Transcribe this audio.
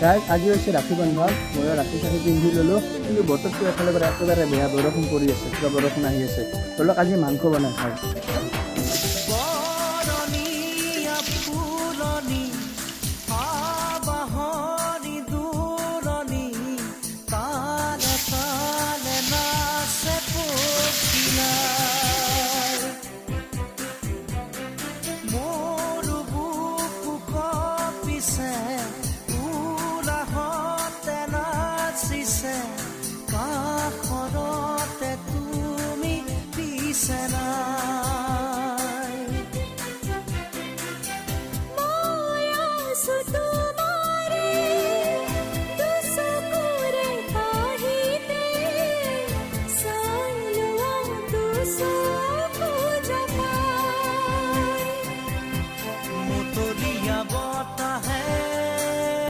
Guys, আজি হৈছে ৰাখী বন্ধন। ময়ো ৰাখী চাখী পিন্ধি ল'লোঁ, কিন্তু বতৰটো এফালে পৰা একেবাৰে বেয়া, বৰষুণ পৰি আছে, কিবা বৰষুণ আহি আছে। ব'লক, আজি মাংস বনাই খাওঁ।